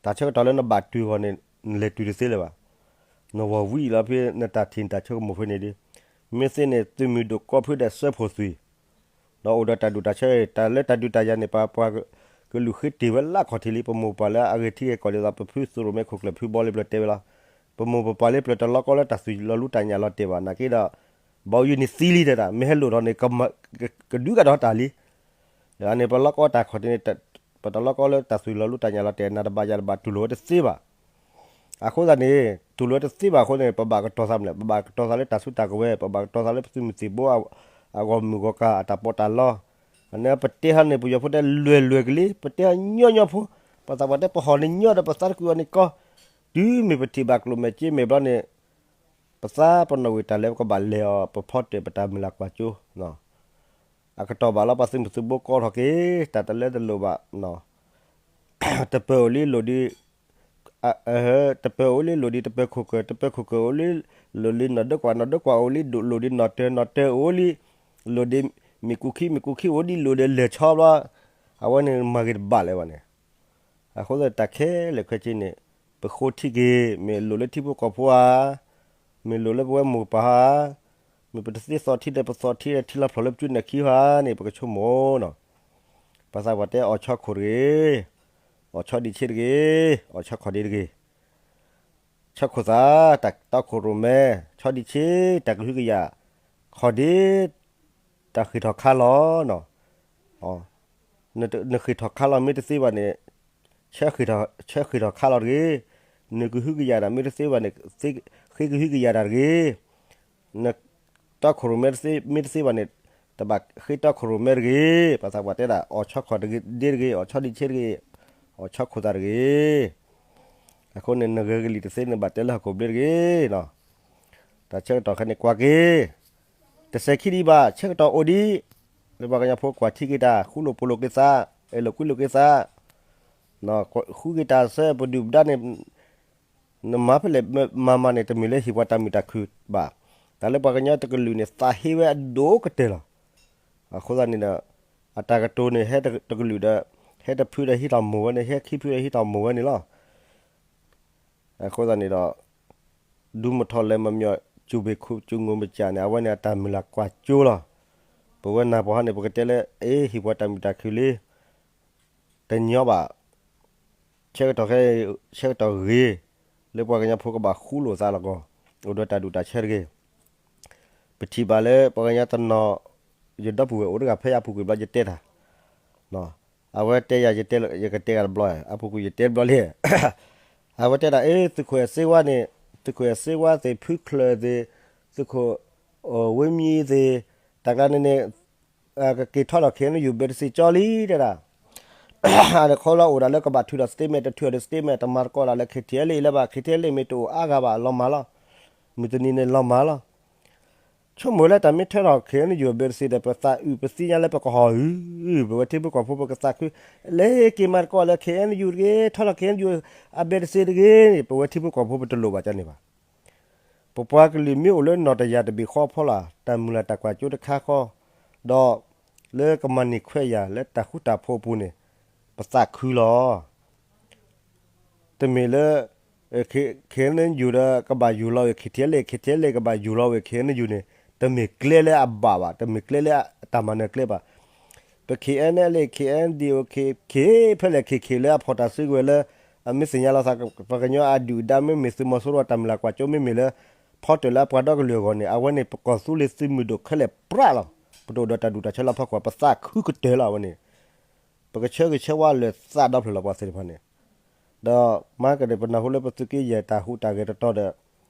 တၢ်ဆၢကတီၢ်လၢနဘၣ်တုၤအဂီၢ်န့ၣ် နလဲၤတုၤတသ့လၢၤဘၣ်. နဝီၤဝံၤလီၤဖဲနတၢ်ထံၣ်နတၢ်ဆိကမိၣ်ဖဲန့ၣ်ဒီး မ့ၢ်သ့န့ၣ် သုးမုၢ်ဒိၣ်ကိးဖုဒၣ်စၢဖှိၣ်သွံၣ်, ဒီးအိၣ်ဒီးတၢ်ဒုၣ်တၢ်ဆၢ တၢ်လၢတၢ်ဒုးတၢ်ယၤန့ၣ် ပှၤပှၤကလုာ်ဃ့တ့ၢ်ဝဲလၢအခီၣ်ထံးလံ ပမိၢ်ပှၢ်လၢအဂ့ၤထံဂ့ၤကီၢ်ဒ်သိး ပဖုသိၣ်ရိၣ်မဲခိၣ်ကျၢၢ်ဖုဘီလ့ပျၢၤတဲဝဲလီၤ. ပမိၢ်ပပၢ်လ့ပျၢၤတလီကီလၢတၢ်သွံၣ်လီၤလူတၢ်ညၣ်လီၤတဲာ်ဘၣ် နာ်က့ဒီး ဘီယူၤန့ၣ်သံလံတဲဒၣ် မ့ၢ်ဟဲလိၣ်ထီၣ်န့ၣ် ကဒုးကဒီးတၢ်လံ အန့ၣ် ပလီကီတၢ်ခီၣ်ထံးန့ၣ် ပတလီကီလၢတၢ်သွံၣ်လီၤလူတၢ်ညၣ်လီၤတဲာ် နၤတဘၣ်ယၤတဘၣ်တူၢ်လိာ်ဝဲတသ့ဘၣ်. အဃိသတးန့ၣ် တူၢ်လိာ်ဝဲတသ့ဘၣ်အဃိန့ၣ် ပဘၣ်ကတီၤသးမလဲၣ် ပဘၣ်ကတီၤသးလၢတၢ်စုတၢ်ကဝဲၤ ပဘၣ်ကတီၤသးလၢပသုးမုၢ်သံၣ်ဘိ အဂီၢ်မုၢ်ဂီၢ်ကၤအတၢ်ပီးတၢ်လီ အန့ၣ်ပတဲဟီန့ၣ် ပယီၤဖိတဲလွဲၢ်လွဲၢ်ကလံ ပတဲဟီညီညီဖိ ပသးပှၢ်တဲပဟီၣ်န့ၣ်ညီဒီးပသးတကုာ်အီၤန့ၣ်ကီ တုၤမ့ၢ်ပထံၣ်ဘၣ်ကျိၣ်မဲာ်စ့မဲာ်ဘျီန့ၣ် ပသးပနီၣ်ဝံၤတၢ်လၢပကဘၣ်လဲၤအီၤ ပဖီတၢၣ်ပတၢ်မုၢ်လၢ်ကွၢ်စိ အကတီၢ်ဘၣ်လီၤ ပှၤသုးမုၢ်သံၣ်ဘိကိးထီၣ်က့ၤ တၢ်တလၢတလိၣ်ဘၣ် တပၢၤအိၣ်လံလိၣ်ဒံး တပၢၤအိၣ်လံလိၣ်ဒံး တပၢၤခိၣ်ကၢၢ် တပၢၤခိၣ်ကၢၢ်အိၣ်လံ လိၣ်လံနီၢ်ဒၢကွၢ် နီၢ်ဒၢကွၢ်အိၣ်လံလိၣ်ဒံးနီၢ်တၢၤ နီၢ်တၢၤအိၣ်လံ လိၣ်ဒံး မ့ၣ်ကူၣ်ခံ မ့ၣ်ကူၣ်ခံအိၣ်ဒံးလိၣ်ဒံးလဲၤဆီဘျီ အဝဲန့ၣ်မၤဂ့ၤတဘၣ်လၢၤဘၣ်န့ၣ် အဃိသတးတၢ်ခဲလၢာ်ခဲဆ့န့ၣ် ပဃိထံက့ၤ မ့ၢ်လိၣ်လၢထံဖိကီၢ်ဖိဧါ, မ့ၢ်လိၣ်လၢပဝဲမိၢ်ပၢ်ဧါ, မ့ၢ်ပတသ့သီၣ်ထံဒီးပသီၣ်ထံဒီးထံလီၤဖျိးလၢပစုနၢ်ခံဧါန့ၣ် ပကဆိကမိၣ်နီၤ. ပှၤသးပှၢ်တဲအီၣ်ဆီခိၣ်တဂ့ၤ, အီၣ်ဆီဒံးဆ့တဂ့ၤ, အီၣ်ဆီခီၣ်ဒံးတဂ့ၤ, ဆီခိၣ်သး, တၢ်တီခိၣ်ရိၣ်မဲ, ဆီဒံးဆ့, တၢ်ကဟုကယာ်, ခီၣ်ဒံး, တၢ်ဃ့ၢ်ထီၣ်ခါလီၤ, နဃ့ၢ်ထီၣ်ခါလီၤမ့ၢ်တသ့ဘၣ်န့ၣ်, ဆၢဃ့ၢ်ထီၣ်ခါလီၤတဂ့ၤ, နကဟုကယာ်တၢ်မ့ၢ်တသ့ဘၣ်န့ၣ်, ဃ့ကဟုကယာ်တၢ်တဂ့ၤ, နတီခိၣ်ရိၣ်မဲမ့ၢ်တသ့ဘၣ်န့ၣ်, တဘၣ်ဃ့တီခိၣ်ရိၣ်မဲတဂ့ၤ, ပှၤသးပှၢ်တဲဒၣ် အီၣ်ဆီခီၣ်ဒံးတဂ့ၤ, အီၣ်ဆီဒံးဆ့တဂ့ၤ, အီၣ်ဆီခိၣ်သးတဂ့ၤ, အဃိန့ၣ် နဂဲၤကလံၤတသ့န့ၣ် ဘၣ်တဲလၢဟီၣ်ခိၣ်ဘျ့တဂ့ၤ, တၢ်ဆၢကတီၢ်ခဲန့ၣ်ကွၢ်က့ၤ, တစဲးခံဒံးဘၣ် ဆၢကတီၢ်အိၣ်ဒံး, လၢပှၤကညီဖိကွၢ်ထံက့ၤတၢ် ဃူလိာ်ဖိးလိာ်က့ၤသး, အဲၣ်လိာ်ကွံလိာ်က့ၤသး, ဃုက့ၤတၢ်ဆၢပဒုၣ်ပဒါန့ၣ်, နမၤဖဲလဲၣ်မၤမၤန့ၣ် တမ့ၢ်လၢဟ့ၣ်ပှၤတၢ်မုာ်တၢ်ခုၣ်ဘၣ်, တၢ်လၢပှၤကညီတကလုာ်န့ၣ် သးဟ့ဝဲအဒိၣ်ကတၢၢ်လီၤ, အဃိသတးန့ၣ်ဒီး, အတၢ်ကတိၤန့ၣ် ဟဲတကလုာ်ဒီး, ဟဲတဖုဒီးဟံးထီၣ်မိၢ်ဝဲန့ၣ် ဟဲခံဖုဒီးဟံးထီၣ်မိၢ်ဝဲန့ၣ်လီၤ. အဃိသတးန့ၣ်ဒီး, ဒူမထီၣ်လဲၤမၤမၠီၣ် စူၣ်ဘ့ၣ်ခူၣ်စူၣ်ငိၢ်မစၢ်န့ၣ် အဝဲန့ၣ်အတၢ်မုၢ်လၢ်ကွၢ်ကၠိလီၤ. ပဝဲနၢ်ပှၤဟီန့ၣ် ပကတဲလၢ အ့ ဟ့ၣ်ပှၤတၢ်မုာ်တၢ်ခုၣ်လံ, တညီဘၣ်, ဆၢကတီၢ်ခဲ, ဆၢကတီၢ်ဂ့ၤ, လၢပှၤကညီဖိကဘၣ်ဃူလိာ်သးလီၤကီး, အိၣ်ဒီးတၢ်ဒူၣ်တၢ်ဆၢတဂ့ၤ, ပထံၣ်ဘၣ်လၢပှၤကညီတနီၤ, ယဒီပုၢ်ဝဲၢ်အိၣ်တဂၤဖဲအပူၤကွံာ်ဘျီယတဲတၢ် အဝဲတဲယၤ ယကတဲဂၤတဘျီ, အပူၤကွံာ်ယတဲတဘျီလံ, အဝဲတဲဒၣ် အ့ သုးခိၣ်အဲၣ်စ့ဝါန့ၣ်, သုးခိၣ်အဲၣ်စ့ဝါသ့ၣ် ဖုချၢၣ်သ့ၣ်, သုးခိၣ်, ဝ့မံသ့ၣ်, တၢ်ကျါန့ၣ်န့ၣ်, ကက့ၤထီၣ်ဒီး ခဲအံၤနယူၣ် ဘဲတစ့ကၠီလံတဲဒၣ် အဃိလၢအိၣ်ဒၣ်လၢကဘၣ်ထုးဒီး statement တထုးဒီး statement တမၤသကိးဒၣ်လၢ ခဲထံအလ့ၣ် လၢၤဘၣ် ခဲထံအလ့ၣ် မ့ၢ်တအိၣ်အါဂၤဘၣ်လီၤမၢ်လီၤ, မုၢ်တနံၤန့ၣ်လီၤမၢ်လီၤ, ဆိကမိၣ်လၢတၢ်မ့ၢ်ထၢထီၣ် ခဲအံၤနယူၣ် ဘဲတစ့ဒီး ပသးအုးပသ့ၣ်ညါလၢပကဟီၣ်အုး, ပဝဲထံဖိကီၢ်ဖိပကသးခု, လၢက့ၤမၤသကိးလၢ ခဲအံၤနယူၣ်တဂ့ၤ, ထီၣ်ထီၣ် ခဲအံၤနယူၣ် အဘဲတစ့တဂ့ၤန့ၣ် ပဝဲထံဖိကီၢ်ဖိပတလိၣ်ဘၣ်ကန့ၣ်ဘၣ် ပပှၤကလုာ်မ့ၢ်အိၣ်လၢနီၢ်တယၢ်တဘ့ၣ်ဃီဖီလာ် တၢ်မုၢ်လၢ်တၢ်ကွၢ်ကၠိတခါဃီ, ဒီးလၢကမၤန့ၢ်ခွဲးယာ်လၢတၢ်ဃူတၢ်ဖိးအပူၤန့ၣ်, ပသးခုလီၤ. တမ့ၢ်လၢ ခဲအံၤနယူၣ်ဒီး ကဘၣ်ယူၢ်လီၤဝဲ ခဲထံအလ့ၣ်, ခဲထံအလ့ၣ် ကဘၣ်ယူၢ်လီၤဝဲ ခဲအံၤနယူၣ်န့ၣ် တမ့ၢ်ကျဲလၢအဘၣ်ဘၣ်, တမ့ၢ်ကျဲလၢတၢ်မၤနၢၤကျဲဘၣ်. ပ ခဲအံၤနလ့ၣ်, ခဲအံၤနဒီး ခဲအံၤဖဲလဲၣ် ခဲအံၤလၢအဖီၣ်တၢ်စုကဝဲၤလၢ အမ့ၢ်သ့ၣ်ညါလီၤသး ပှၤကညီအဒုၣ်အဒါ မ့မ့ၢ်သုးမီၤစိရိၤအတၢ်မုၢ်လၢ်ကွၢ်ကၠိ မ့မ့ၢ်လၢ ဖီတၢၣ်လၢအပှၤဒီကလုာ်အဂီၢ်န့ၣ် အဝဲန့ၣ် ပကီၢ်သူလ့ၤသုးမုၢ်ဒိၣ်ခဲလၢာ်ပြးလီၤ. ပတအိၣ်ဒီးတၢ်ဒူၣ်တၢ်ဆၢလၢအဖီခိၣ် ပသးခုကတၢၢ်လီၤ အဝဲန့ၣ် ပကဆၢဂ့ၤဆၢဝါလၢာ်သးဒီဖျၢၣ်လီၤ ပှၤသ့ၣ်တဖၣ်န့ၣ်. ဒီးမၤကဒီး ပနၢ်ဟူလၢပသုးက့ယဲၢ်တၢ်ဟူးတၢ်ဂဲၤတတီၤဒီး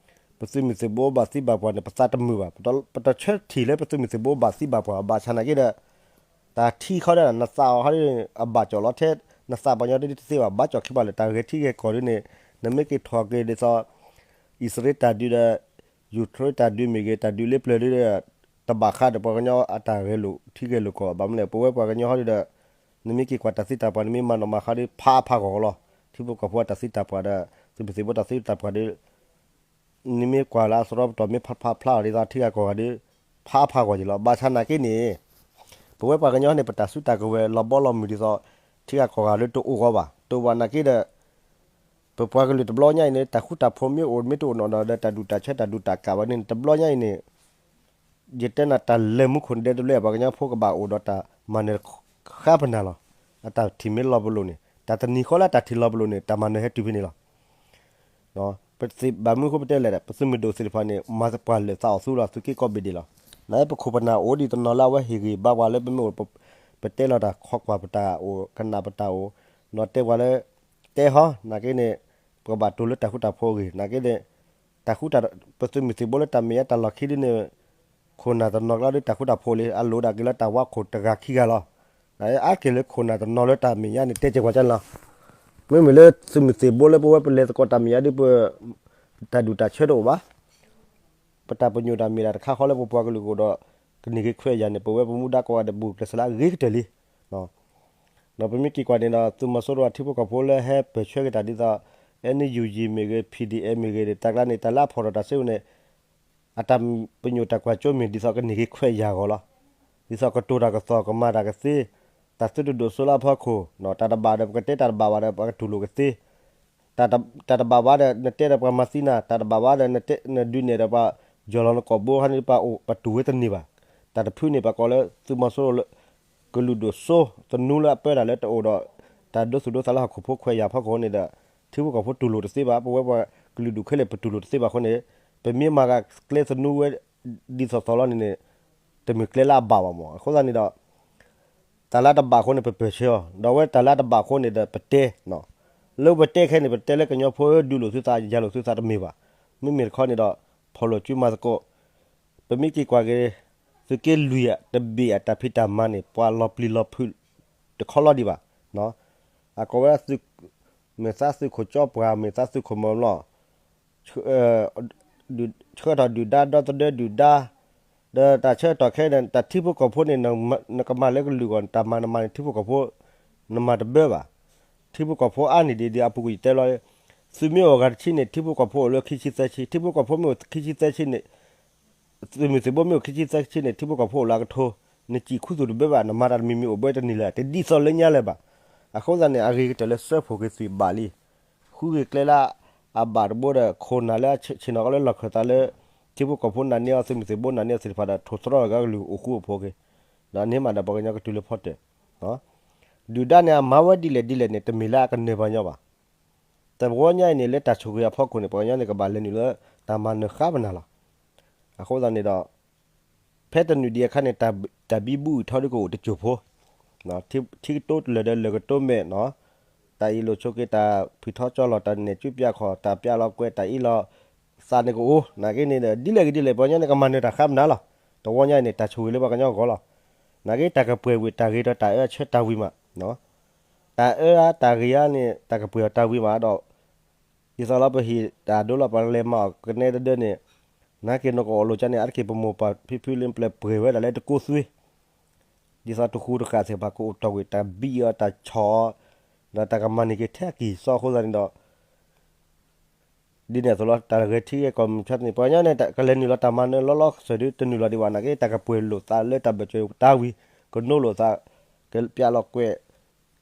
ပသုးမုၢ်သံၣ်ဘိဘၣ်သံဘၣ်ပှၢ်န့ၣ် ပသးတမုာ်ဘၣ်. ပတဆၢထံၣ်လၢပသုးမုၢ်သံၣ်ဘိဘၣ်သံဘၣ်ပှၢ် ဘၣ်ဆၣ်နာ်က့ဒီး တၢ်ထံၣ်ခီဒီး နသးအီၤခီဒီး အဘၣ်ကၠီၣ်လီၤထဲ နသးပှၤကညီတဒုတသ့ဘၣ် ဘၣ်ကၠီၣ်ခံဘၣ်လၢတၢ်ဂဲၤထံဂဲၤကီၢ်ဒ်န့ၣ် နမ့ၢ်က့ၤထီၣ်က့ၤဒ်သိး အံၣ်စရ့လးတၢ်ဒုးဒီး ယူၤခရ့ၣ်တၢ်ဒုးမ့ၢ်ဂ့ၤ တၢ်ဒုးလၢပျၢၤဒ်ဒီး တဘၣ်ဃးဒီးပှၤကညီအတၢ်ဂဲၤလိာ်ထံဂဲၤလိာ်ကီၢ် ဘၣ်မနုၤလဲၣ် ပဝဲပှၤကညီဟီဒီး နမ့ၢ်က့ၤကွၢ်တၢ်သံတၢ်ပှၢ် နမ့ၢ်မၤနီၣ်မၤဃါဒီး ဖးအါဖးဂီၢ်လီၤ. ထံဖိကီၢ်ဖိအတၢ်သံတၢ်ပှၢ်ဒီး သုးမုၢ်သံၣ်ဘိတၢ်သံတၢ်ပှၢ်ဒီး နမ့ၢ်ကွၢ်လၢအစရီပတီၢ် မ့ၢ်ဖးဖးဖျါအီၤဒ်သိး ထံဂၤကီၢ်ဂၤဒီး ဖးအါဖးဂီၢ်က့ၤလီၤ. ဘၣ်ဆၣ်နာ်က့န့ၣ် ပဝဲပှၤကညီန့ၣ် ပတၢ်စုတၢ်ကဝဲၤလီၤဘီလီၤမုၢ်ဒ်သိး ထံဂၤကီၢ်ဂၤဒီးတအိၣ်ဂီၢ်ဘၣ်. တအိၣ်ဘၣ်နာ်က့ဒီး ပပှၤကလုာ်တဘျီညါအံၤန့ၣ် တၢ်ဃူတၢ်ဖိးမ့ၢ်အိၣ် မ့ၢ်တအိၣ်နီၢ်နီၢ်ဒီး တၢ်ဒူၣ်တၢ်ဆၢတၢ်ဒူးတၢ်ကးဝဲန့ၣ် တဘျီညါအံၤန့ၣ် ယတဲနၤတၢ်လဲၤမူခိၣ်ဒဲတဘျီ ပှၤကညီဖိကဘၣ်အိၣ်ဒီးတၢ်မၤနၢၤဃါပနၢ်လီၤ. အတၢ်ထံၣ်မ့ၢ်လီၤပလိာ်န့ၣ် တၢ်တနံၤဃီလၢအတၢ်ထံၣ်လီၤပလိာ်န့ၣ် တၢ်မၤနၢၤဟဲတုၤဖဲန့ၣ်လီၤ. ပသ့ၣ်ဘၣ်မနုၤအဃိပတဲလဲၣ်ဒီး ပသုးမုၢ်ဒိၣ်သ့ၣ်တဖၣ်န့ၣ် မၤပှၤလၢာ်သးအီၣ်သူလီၤ သုးက့ကိးဘ့ၣ်ဒ့ၣ်လီၤ. နပခိၣ်ပနၢ်အိၣ်ဒ်သိးနီၢ်လၢအဝဲဟ့ၣ်ဂံၢ်ဘါပှၤလၢပမ့ၢ်အိၣ် ပတဲလီၤတၢ်ခီကွၢ်ပတၢ်အိၣ် ကနၣ်ပတၢ်အိၣ် နီၢ်တဲပှၤလၢ တဲဟီ နာ်က့န့ၣ် ပကဘၣ်တိၢ်လၢတၢ်ဃူတၢ်ဖိးအဂ့ၢ် နာ်က့န့ၣ် တၢ်ဃူတၢ် ပသုးမုၢ်သံၣ်ဘိလၢတၢ်မဲာ်ညါတၢ်လီၢ်ခံဒ်န့ၣ် ခိၣ်နၢ်တနီၤကျါဒီးတၢ်ဃူတၢ်ဖိးလံ အလိၣ်ဒၣ်က့ၤလၢတၢ်ဝါခိၣ်တဂၤခံဂၤလီၤ. အါက့ၤလၢခိၣ်နၢ်တနီၤလၢတၢ်မဲာ်ညါန့ၣ် တဲကဲၤကွၢ်ကၢန့ၣ်လီၤ. မ့မ့ၢ်လၢသုးမုၢ်သံၣ်ဘိလၢပဝဲပလဲၤသကိးတၢ်မဲာ်ညါဒ်ပ တၢ်ဒူၣ်တၢ်ဆၢတအိၣ်ဘၣ် ပတၢ်ပညိၣ်တၢ်မ့ၢ်တၢ်တခါဃီလၢပပှၤကလုာ်ကအိၣ်ဒီး ကန့ၢ်က့ၤခွဲးယာ်န့ၣ် ပဝဲပမူဒါကိးဂၤဒဲးဘူးကျဲးစၢးလၢအဂ့ၤကတၢၢ်လံ. ဒီးပမ့ၢ်က့ၤကွၢ်န့ၣ်ဒီး သုးမီၤစိရိၤအထံဖိကီၢ်ဖိလၢဟဲပၢၢ်ဆၢက့ၤတၢ်ဒ်သိး NUG မ့ၢ်ဂ့ၤ PDF မ့ၢ်ဂ့ၤန့ၣ် တၢ်ကျါန့ၣ် တၢ်လၢအဖီၣ်ထီၣ်တၢ်စုကဝဲၤန့ၣ် အတၢ်ပညိၣ်တၢ်ကွၢ်စိမ့ၢ်ဒ်သိးကန့ၢ်က့ၤခွဲးယာ်အဂီၢ်လီၤ. ဒ်သိးကတိၤတၢ်ကသီၣ်ကမၤတၢ်ကသ့, တၢ်သုတဒိၣ်စိလၢအဖီခိၣ်, တၢ်တဘၣ်ဒီးပကတဲတၢ်တဘၣ်ဘၣ်ဒီးပှၤကတူၢ်လိာ်ကသ့ တၢ်တဘၣ်ဘၣ်ဒီး နတဲဒီးပှၤမၤသံနၤ, တၢ်တဘၣ်ဘၣ်ဒီး နဒုးနဲၣ်ဒီးပှၤယီၢ်လီၤနကိာ်ဘိခါန့ၣ် ပှၤတူၢ်ဝဲတန့ၢ်ဘၣ်. တၢ်တဖုန့ၣ် ပှၤကိးလၢသုးမီၤစိရိၤလၢ ကလုာ်ဒိၣ်စိ သနူလၢအပၢတၢ်လၢတအိၣ်ဒီး တၢ်ဒိသူၣ်ဒိသးလၢဟီၣ်ခိၣ်ဖိခွဲးယာ်ဖီခိၣ်န့ၣ်ဒီး ထံဖိကီၢ်ဖိတူၢ်လိာ်တသ့ဘၣ်. ပဝဲပှၤကလုာ်ဒူၣ်ခဲလၢာ် ပတူၢ်လိာ်တသ့ဘၣ်အဃိန့ၣ် ပမ့ၢ်မၤဂၤကျဲသနူဝဲဒ်သိးသိးလီၤန့ၣ်န့ၣ် တမ့ၢ်ကျဲလၢအဘၣ်ဘၣ်မၢ်. အဃိသတးန့ၣ်ဒီး တၢ်လၢတဘၣ်အဃိန့ၣ် ပပၢၢ်ဆၢအီၤ, ဒီးဝဲတၢ်လၢတဘၣ်အဃိန့ၣ်ဒီး ပတဲ, လၢပတဲခဲန့ၣ် ပတဲလၢကညီဖိဒုးလိာ်သုသး ယၤလိာ်သုသးတမ့ၢ်ဘၣ်. မ့မ့ၢ်တခီန့ၣ်ဒီး ဖီၣ်လိာ်စုမၤသကိး, ပမ့ၢ်က့ၤကွၢ်က့ၤ သုးက့လွံၢ်အတဘ့ၣ်အတၢ်ဖံးတၢ်မၤန့ၣ် ပှၤလီၤပျံၤလီၤဖုး တခီလီၤဒံးဘၣ်. အကိးဝဲဒၣ် မ့ၢ်သးသုးခိၣ်ကၠီပှၢ် မ့ၢ်သးသုးခိၣ်မီၤလီၤ ဆှၢထီၣ်ဒုၣ်ဒါ ဒီသဒၢဒုၣ်ဒါ, ဒီးတၢ်ဆၢကတီၢ်ခဲအံၤန့ၣ် တၢ်ထံဖိကီၢ်ဖိန့ၣ် နကမၤလၢကလုာ်အဂီၢ် တၢ်မၤနမၤန့ၣ် ထံဖိကီၢ်ဖိ နမၤတဘၢဘၣ်. ထံဖိကီၢ်ဖိအါန့ၢ်ဒံးဒ်အပူၤကွံာ်ယတဲလီၤ, သုးမ့ၢ်အိၣ်ဂၤတဆံန့ၣ် ထံဖိကီၢ်ဖိအိၣ်လၢခံဆံသၢဆံ, ထံဖိကီၢ်ဖိမ့ၢ်အိၣ်ခံဆံသၢဆံန့ၣ် သုးမုၢ်သံၣ်ဘိမ့ၢ်အိၣ်ခံဆံသၢဆံန့ၣ် ထံဖိကီၢ်ဖိအိၣ်လၢအကထိ, နစံၣ်ခူသူၣ်တဘၢဘၣ်, နမၤတၢ်တမံၤမံၤအိၣ်ဘၣ်တန့ၢ်လၢၤ တဒ်သိးလၢညါလၢၤဘၣ်. အဃိသတးန့ၣ် အဂ့ၤကတၢၢ်လၢစၢဖှိၣ်က့ၤသွံၣ်ဘၣ်လံ, ဃုက့ၤကျဲလၢအဘၣ်တဘိဒီး ခိၣ်နၢ်လၢအဆ့ၣ်နီၤကီးလၢလီၢ်ခၢၣ်သးလၢ ထံဖိကီၢ်ဖိနာ်န့ၢ်အီၤ သုးမုၢ်သံၣ်ဘိနာ်န့ၢ်အီၤသ့ၣ်တဖၣ်ဒီး ထိၣ်သတြီၣ်ဂၤကလုာ်အိၣ်ဃူအိၣ်ဖိးက့ၤ, ဒီးန့ၢ်မးဒီးပှၤကညီကတုၤလၢဖီတၢၣ် ဒုၣ်ဒါန့ၣ် အမၤဝဲဒ်လဲၣ်ဒ်လဲၣ်န့ၣ် တမ့ၢ်လၢအကနၢၤပှၤကညီဘၣ်. တဝီညါအံၤန့ၣ် လၢတၢ်ဆိၣ်ဂ့ၤအဖီခိၣ်န့ၣ် ပှၤကညီန့ၣ် ကဘၣ်လဲၤနုာ်လၢ တၢ်မၤနၢၤဃါပနၢ်လီၤ. အဃိသတးန့ၣ်ဒီး ဖဲတနုာ်ဒံးအခါန့ၣ် တၢ်ဘံဘူအုၣ်ထီဒ်ကအိၣ်တစိၢ်ဖိ, ထံကတိတလၢာ်ဒီးလၢၢ်ကတိမဲာ်နီၤ, တၢ်အ့ၣ်လိာ်ဆိးက့ တၢ်ဖုၣ်ထီကၠီလီၤ တၢ်နဲၣ်ကူပျးခီၣ် တၢ်ပျးလီၤကွဲး တၢ်အ့ၣ်လိာ်သးန့ၣ်ကအိၣ်, နာ်က့န့ၣ်ဒီး ဒ်လဲၣ်ဂ့ၤဒ်လဲၣ် ပှၤကညီန့ၣ် ကမၤနၢၤတၢ်ဃါပနၢ်လီၤ. တဝီညါအံၤန့ၣ် တၢ်ဆိၣ်ဂ့ၤလၢပှၤကညီအဂီၢ်လီၤ. နာ်က့တၢ်ကပှဲၤဝံၤ တၢ်ဂ့ၤဒီးတၢ်အၢအဆၢတၢ်ဝံၤမး တၢ်အၢအါတၢ်ဂ့ၤအါန့ၣ် တၢ်ကပှဲၤအီၤတၢ်ဝံၤမးဒီး ဒ်သိးလၢပဟ့ၣ်တၢ်ဒိလီၤပှၤလဲၤမၤအီၤကနဲတဒၢန့ၣ်, နာ်က့နီၢ်ကအိၣ်လိာ်ကါန့ၣ် အါတက့ၢ်ပမိၢ်ပၢ်ဖံဖုလၢပျဲၢ်ပှဲၤဝဲဒၣ်လၢတကိးသွံ, ဒ်သိးတဃူတဃာ်သ့ၣ်တဖၣ်ကအိၣ်တီၢ်ကွံာ် တၢ်ဘံၣ်အီၤတၢ်ဆီၣ်အီၤ, ဒီးတၢ်ကမၤန့ၢ်က့ၤထဲအကံၢ်အစီအဃိသတးန့ၣ်ဒီး ဒ်န့ၣ်အသိးလီၤ တၢ်ဂဲၤထံဂဲၤကီၢ်မုၢ်ဆါန့ၣ် ပှၤကညီန့ၣ် ကလဲၤနုာ်လီၤတၢ်မၤနၢၤလီၤလီၤကစၢၢ်ဒုတနုာ်လီၤဒံးဘၣ် နာ်က့ တၢ်ကပှဲၤလိာ်သးလၢတၢ်ဘၢၣ်စၢၤတၢ်ဝံၤ ကနိလိာ်သး ကပျးလီၤကွဲး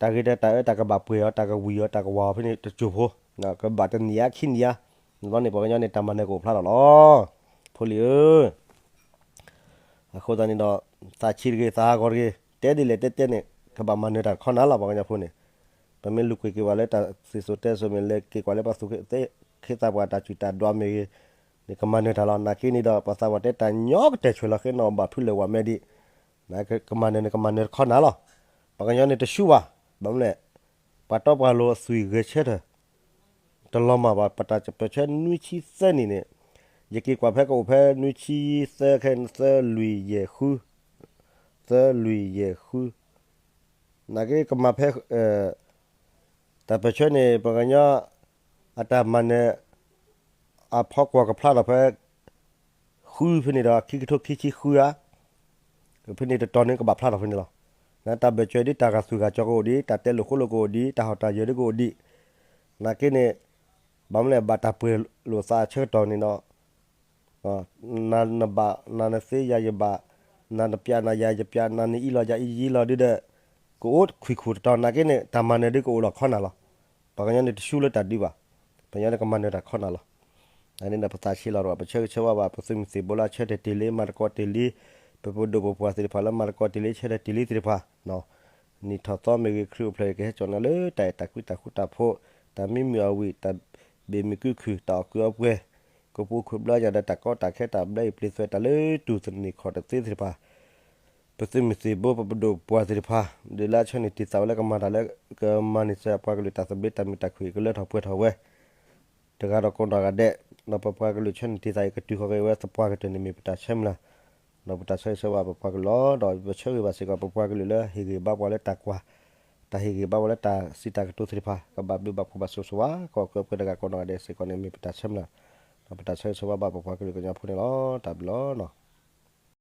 တၢ်ဂ့ၤဒီးတၢ်အၢ တၢ်ကဘၣ်ပှဲၤအီၤ တၢ်ကဝံၤအီၤ တၢ်ကဝၤအီၤဖဲန့ၣ် တစိၢ်ဖိ ကဘၣ်တနံၣ်အါခံနံၣ်အါ န့ၣ်လီၤန့ၣ် ပှၤကညီန့ၣ် တၢ်မၤနၢၤကအိၣ်ဖျါလီၤလီၤ. ဖိလံၤဧၢ အဃိသတးန့ၣ်ဒီး သးဆံးတဂ့ၤ သးဟးဂီၤတဂ့ၤ တဲဒ်လဲၣ်တဲတဲန့ၣ် ကဘၣ်မၤနၢၤတၢ်တခီနၤလီၤ ပှၤကညီဖိန့ၣ် ပမ့ၢ်လူၤကွၢ်က့ၤဝဲလၢတၢ်စံၣ်စိၤတဲစိၤမ့ၢ် လဲၤက့ၤကွၢ်လၢပှၤသူၣ်က့သးပှၢ်တၢ်စုၣ်တၢ်ဒွးမ့ၢ်ဂ့ၤ န့ၣ်ကမၤနၢၤတၢ်လီၤ. နာ်က့န့ၣ်ဒီး ပှၤသးပှၢ်တဲတၢ်ညီကတၢၢ်ဆှၢလီၤ ဃ့နီၣ်ဘၣ်ဖုးလဲၤဝဲမ့ၢ်ဒံး ကမၤနၢၤန့ၣ် ကမၤနၢၤတခီနၤလီၤ. ပှၤကညီန့ၣ်တဆူဘၣ် ဘၣ်မနုၤလဲၣ် ပှၤတီပှၤလိၤအသွံၣ်ဂဲၤဆၢထၢၣ် တလီၤမၢ်ဘၣ် ပတၢ်ပၢၢ်ဆၢနွံဆံသၢနံၣ်န့ၣ် ယက့ၤကွၢ်ဖဲကအိၣ်ဖဲနွံဆံသၢခဲ သၢလွံၢ်ယဲၢ်ဃု သၢလွံၢ်ယဲၢ်ဃု နာ်က့ကမၤဖဲ တၢ်ပၢၢ်ဆၢန့ၣ် ပှၤကညီ အတၢ်မၤနၢၤ အဖီကွီၢ်ကဖျါထီၣ်ဖဲ ဃုဖဲန့ၣ်ဒီး ခံကထိခံဆံဃုဧါ ဖဲန့ၣ်တတီၤန့ၣ်ကဘၣ်ဖျါထီၣ်ဖဲန့ၣ်လီၤ. တၢ်ဘၢၣ်စၢၤဒ်တၢ်ဂာ်သူၣ်ဂာ်ကၠီကအိၣ်ဒံး တၢ်တဲလိာ်ဃိလိာ်ကအိၣ်ဒံး တၢ်ဟီၣ်တၢ်ယၢၤဒ်ကအိၣ်ဒံး နာ်က့န့ၣ် ဘၣ်မနုၤလဲၣ် ဘၣ်တၢ်ပှဲၤလိာ်သးအဆၢကတီၢ်န့ၣ်ဒီး နၤနဘၣ် နၤနသ့ယၤယဘၣ် နၤနပျးနၤယၤယပျး နၤနအံးလီၤယၤအံးယံၤလီၤဒုဒီး ကအိၣ်ခွံၣ်ခိၣ်တတီၤ နာ်က့န့ၣ် တၢ်မၤနၢၤဒုကအိၣ်လီၤခီနၤလီၤ. ပှၤကညီန့ၣ်တဆူလၢတၢ်ဒုဘၣ်. ပှၤကညီန့ၣ်ကမၤနၢၤတၢ်ခီနၤလီၤ. အန့ၣ်ဒီးပသးဆံးလီၤဒီး ပဆၢဂ့ၤဆၢဝါဘၣ် ပသုးမုၢ်သံၣ်ဘိလၢအဆၢထၢၣ်တ့ၢ်လံ မၤသကိးတ့ၢ်လံ ပပဒိၣ်ပပှၢ်သ့ၣ်တဖၣ်လၢမၤသကိးတ့ၢ်လံ ဆၢထၢၣ်တ့ၢ်လံသ့ၣ်တဖၣ် နံၣ်ထီၣ်သီမ့ၢ်ဂ့ၤ ခရံာ်အိၣ်ဖျဲၣ်ဂ့ၤ ကဟဲစိာ်နၤလၢတၢ်အဲၣ်တၢ်ကွံတၢ်ဃူတၢ်ဖိး တၢ်မံမုာ်အဝံၣ် တၢ်ဘ့ၣ်မုာ်ကုခုၣ် တၢ်အီၣ်ကုၢ်အီပှဲၤ ကပူၤခူၣ်ဘျါယၤဒီးတၢ်ကီတၢ်ခဲတၢ်ဘျၢအံၤပျ့ၤသွဲၣ်တၢ်လၢတူၢ်သနံၣ်ခီၣ်တသ့သ့ၣ်တဖၣ် ပသုးမုၢ်သံၣ်ဘိ ပပဒိၣ်ပပှၢ်သ့ၣ်တဖၣ် ဒုးလၢအဆၢန့ၣ်တ့ၢ်သးဝဲလၢကမၤတၢ်လၢ ကမၤန့ၢ်စၢၤပှၤကလုာ်တၢ်သဘျ့တၢ်မုာ်တၢ်ခုၣ်အံၤ ကလၢထီၣ်ပှဲၤထီၣ်ဝဲ တဂၤဒီးကိးနီၢ်ဂၤဒဲး, ဒီးပပှၤကလုာ်ဆၢန့ၣ်တ့ၢ်သးအံၤ ကတုၤဃီၤက့ၤဝဲသပှၢ်ကတၢၢ်န့ၣ်မ့ၢ်ပတၢ်ဆၢမုၢ်လၢ်, ဒီးပတၢ်ဆၢဂ့ၤဆၢဝါပပှၤကလုာ်လီၤ. ဒီးပဆၢဂ့ၤဘၣ်စ့ၢ်ကီးပပှၤကလုာ်လၢဟ့ၣ်ဂံၢ်ဘါပှၤလၢတၢ်ကွၢ်, တၢ်ဟ့ၣ်ဂံၢ်ဘါပှၤလၢတၢ်စံးတၢ်ကတိၤသ့ၣ်တဖၣ် ကဘၣ်ဘျုးဘၣ်ဖှိၣ်ဘၣ်ဆိၣ်ဂ့ၤဆိၣ်ဝါ ကိးကပှဲၤတဂၤကိးနီၢ်ဂၤဒဲးစ့ၢ်ကီးန့ၣ်မ့ၢ်ပတၢ်ဆၢမုၢ်လၢ်, ဒီးပတၢ်ဆၢဂ့ၤဆၢဝါဘၣ်ပပှၤကလုာ်ကညီဖိန့ၣ်လီၤ. တၢ်ဘျုးလီၤ.